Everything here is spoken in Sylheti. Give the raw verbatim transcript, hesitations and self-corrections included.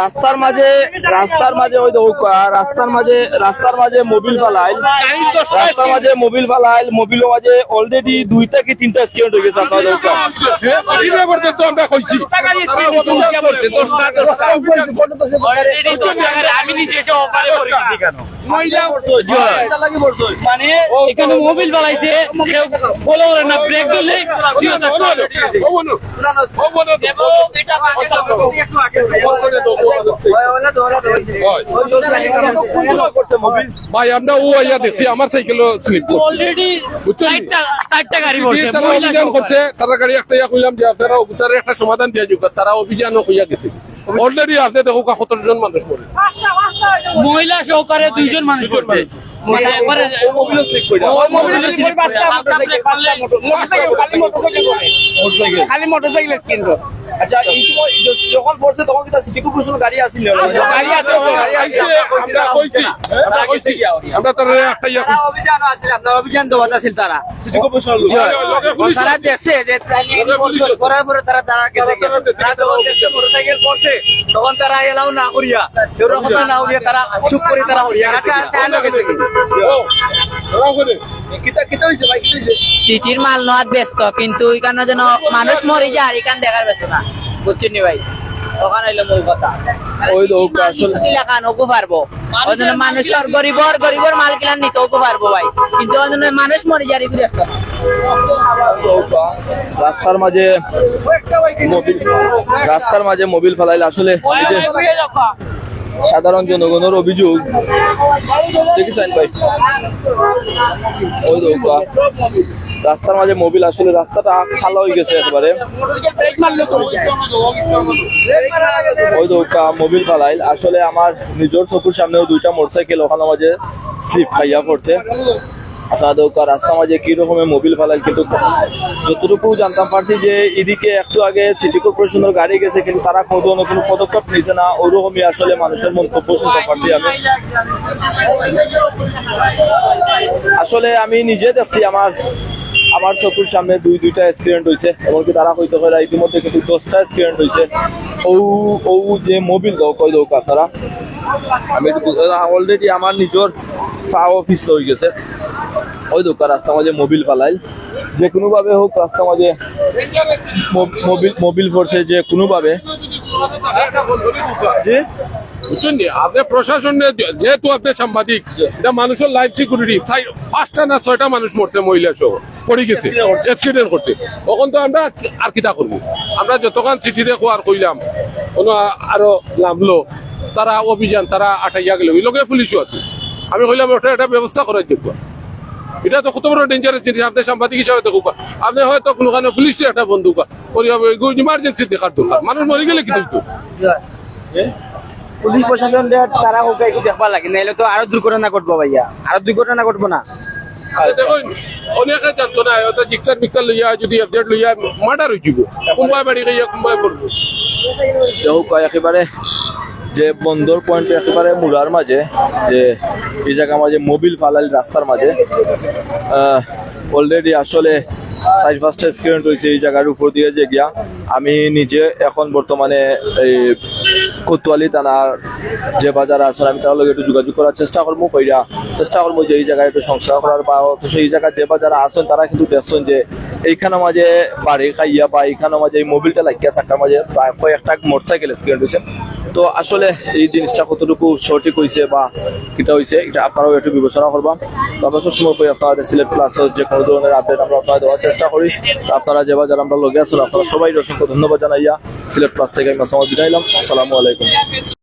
রাস্তার মাঝে, রাস্তার মাঝে ওই দেখো, আহ, রাস্তার মাঝে, রাস্তার মাঝে মোবিল ফালাইল, রাস্তার মাঝে মোবিল ফালাইল, মোবিলর মাঝে already দুইটা কি তিনটা accident হয়ে গেছে। আপনারা দেখো, হ্যাঁ? এই ব্যাপারে তো আমরা কইছি। আমি নিজে এসে ওপারে পড়ে গেছি কেন? মহিলা পড়ছে, জি। মানে এখানে মোবিল ফালাইছে, কেউ ফলো করে না, ব্রেক ধরলে ভাই, আমরা ও আইয়া দেখছি, আমার সাইকেলও স্লিপ করছে। Already বুঝছেন? চারটা, চারটা গাড়ি পড়ছে, তারা মহিলা অভিযান সহকারে। করছে, তারা গাড়ি একটা ইয়া কইলাম যে আপনারা অফিসারের একটা সমাধান দিয়া যাউক, তারা অভিযানও কইয়া গেছে। Already আছে, দেখো কত জন মানুষ মরে। মহিলা সহকারে দুইজন মানুষ পড়ছে। মানে একবারে মোবিলও স্লিপ করে। ও, মোবিলও স্লিপ করে। খালি মোটরসাইকেল, খালি মোটরসাইকেল। মোটরসাইকেল। খালি মোটরসাইকেল স্কিন তো। আচ্ছা, এই সময় য-, যখন পড়ছে তখন কি তার সিটি কর্পোরেশন গাড়ি আসিল? গাড়ি আছে, গাড়ি আছে। আমরা কইছি, আমরা কইছি, আমরা তারা একটা ইয়া কইছি। অভিযান আছিল, আপনার অভিযান দেওয়া আছিল তারা। সিটি কর্পোরেশন লোক। জি। তারা দেখছে যে করার পরে তারা, তারা গেছে গিয়া। তারা যখন দেখছে মোটরসাইকেল পড়ছে, তখন তারা এলাও না করিয়া, কেউ রকম না করিয়া তারা চুপ করে তারা হরিয়া গেছে। তারা গেছে গিয়া। ও, ওরা ওখানে। কিতা, কিতা হইছে ভাই, কিতা হইছে? সিটির মাল নেওয়াত ব্যস্ত, কিন্তু এখানে যেন মানুষ মরি যায়, এখানে দেখার ব্যস্ত না, বুঝছেন নি ভাই? ওখানে হইলো মূল কথা। ওই লোক আসলে এলাকা নগু পারবো। ওই জন্য মানুষের গরিবর, গরিবর মাল কিলান নিতে ওকে পারবো ভাই, কিন্তু ওই জন্য মানুষ মরে যার এগুলো একটা। রাস্তার মাঝে মোবিল, রাস্তার মাঝে মোবিল ফালাইলে আসলে এই যে সাধারণ জনগণের অভিযোগ, দেখি সাইন ভাই, ওই দেখো, রাস্তার মাঝে মোবিল, আসলে রাস্তাটা খালা হয়ে গেছে একবারে। ওই দেখো, মোবিল ফালাইল। আসলে আমার নিজের চকুর সামনেও দুইটা মোটরসাইকেল ওখানে মাঝে স্লিপ খাইয়া পড়ছে। আচ্ছা, দেখো, রাস্তার মাঝে কি রকমের মোবিল ফালাইল, কিন্তু যতটুকু জানতাম পারছি যে এদিকে একটু আগে সিটি কর্পোরেশনের গাড়ি গেছে, কিন্তু তারা কোনো ধরনের কোনো পদক্ষেপ নিছে না, ওরকমই আসলে মানুষের মন্তব্য শুনতে পারছি আমি। আসলে আমি নিজে দেখছি, আমার, আমার চকুর সামনে দুই, দুইটা অ্যাক্সিডেন্ট হইছে, এমনকি তারা হইতে পারে ইতিমধ্যে কিন্তু দশটা অ্যাক্সিডেন্ট হইছে। ও, ও যে মোবিল দাও, কই দাও আপনারা, আমি একটু বুঝ-, আহ, already আমার নিজের পাও পিছলে হয়ে গেছে। ওই দেখো, রাস্তার মাঝে মোবিল ফালাইল, যে কোনোভাবে হোক রাস্তার মাঝে মো-, মোবিল, মোবিল পড়ছে যে কোনোভাবে। জি? বুঝছেন নি? আপনি প্রশাসনের যে-, যেহেতু আপনি সাংবাদিক, এটা মানুষের লাইফ সিকিউরিটি, তাই পাঁচটা না ছয়টা মানুষ মরছে মহিলা সহ, পড়ে গেছে, অ্যাক্সিডেন্ট করছে। তখন তো আমরা আর কিতা করবো? আমরা যতক্ষণ সিটিরে খোয়ার কইলাম, কোনো আ-, আরো নামলো, তারা অভিযান, তারা আটাইয়া গেল, ওই লগে পুলিশও আছে। আমি কইলাম, ওটা একটা ব্যবস্থা করার যোগ্য। এটা তো কত বড় ডেঞ্জারাস জিনিস, আপনি সাংবাদিক হিসাবে দেখুক। আপনি হয়তো কোনোখানে পুলিশে একটা বন্ধু করি হবে, এগুলো ইমার্জেন্সি দেখার দরকার। মানুষ মরে গেলে কি হইতো? পুলিশ প্রশাসন তারা হোক একটু দেখবার লাগে, নাইলে তো আরো দুর্ঘটনা ঘটবো ভাইয়া, আরো দুর্ঘটনা ঘটবো না? আরে দেখুন, অনেকে জানতো না, ওটা জিক্সার মিক্সার লইয়া যদি অ্যাক্সিডেন্ট লইয়া মার্ডার হয়ে যাবো, কুম্বায় বাড়ি গিয়া কুম্বায় পড়বো। যাই হোক, একেবারে যে বন্দর পয়েন্ট একেবারে মুড়ার মাঝে, যে এই জায়গা মাঝে মোবিল ফালাইল রাস্তার মাঝে, আহ, অলরেডি আসলে চার পাঁচটা অ্যাক্সিডেন্ট হয়েছে এই জায়গার উপর দিয়ে যে গিয়া। আমি নিজে এখন বর্তমানে এই কোতোয়ালি থানার যে বাজার আছে, আমি তার লগে একটু যোগাযোগ করার চেষ্টা করবো, কইরা চেষ্টা করবো যে এই জায়গায় একটু সংস্কার করার, বা অথচ এই জায়গায় যে বাজার আছেন তারা কিন্তু দেখছেন যে এইখানে মাঝে বাড়ি খাইয়া বা এইখানে মাঝে এই মোবিলটা লাগিয়া চাকার মাঝে প্রায় কয়েকটা মোটরসাইকেল অ্যাক্সিডেন্ট হয়েছে। তো আসলে এই জিনিসটা কতটুকু সঠিক হয়েছে বা কিতা হয়েছে, এটা আপনারাও একটু বিবেচনা করবা। তো আমরা সবসময় করি আপনাদের সিলেট প্লাস যে কোনো ধরনের আপডেট আমরা আপনাদের দেওয়ার চেষ্টা করি। তো আপনারা যে বাজার আমরা লগে আছেন, আপনারা সবাই অসংখ্য ধন্যবাদ জানাইয়া সিলেট প্লাস থেকে আমি মাসুম বিদায় নিলাম। আসসালামু আলাইকুম।